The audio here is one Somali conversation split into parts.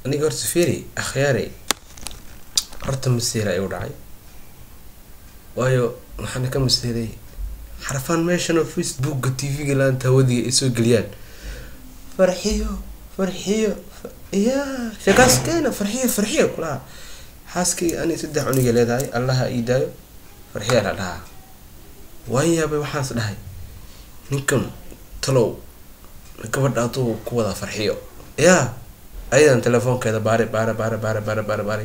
Aniga horta fiiri, akhyaari, horta masiira igu dhacay, waayo waxaana ka masiiray xarfaan meeshan oo Facebooka, TV-ga laanta hawadiga ay soo geliyaan Farxiyo, Farxiyo ya sheekaas keena, Farxiyo, Farxiyo kulaha. Xaaskayga ani 3 cunugay leedahay, Allaha ii daayo, Farxiya la dhahaa. Waan yaabay, waxaans dhahay ninkan talow gabadha hadduu ku wada Farxiyo ya ayadan telefoonkeeda baare baare baare baare baare baare baare,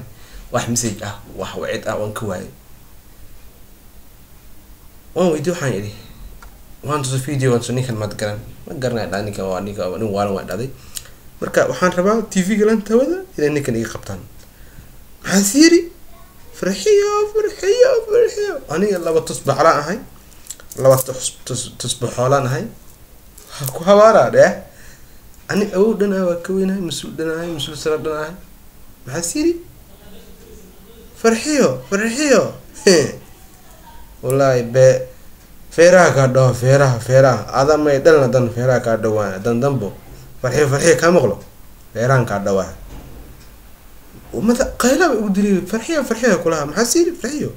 wax message ah, wax wacid ah waan ka waayay. Waan weydiye, waxaan idhi, waan tusa video, waan tusa, ninkan maad garan? Ma garanay dhaa, ninkan waa ninka nin waalan waa dhacday. Marka waxaan rabaa TV-ga laanta hawada inay ninkan iga qabtaan. Maxaan si yidhi? Farxiyo, Farxiyo, Farxiyo. Aniga 2 tusbaxlaan ahay, 2 tus tusbaxoolaan ahay, ha ku habaaraa dheh. Ani awow dhan ah, waa ka weynahay, mas-uul dhan ahay, mas-uul sare dhan ahay. Maxaa si yidhi? Farxiyo, Farxiyo. Wallaahi be feeraha kaa dhawo, feeraha, feeraha ada may dhalna dan feeraha kaa dhawaan dan dambo Farxiyo, Farxiyo kaa maqlo, feerahan kaa dhawaa. Mada qaylaba igu dilay, Farxiyo, Farxiyo kulaha. Maxaa si yidhi? Farxiyo.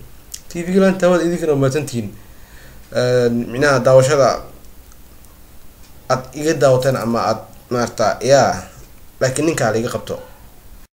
TV-ga laanta hawada, idinkana mahadsantihiin micnaha daawashada aad iga daawateen ama aad maarata ya, laakiin ninkaa la iga qabto.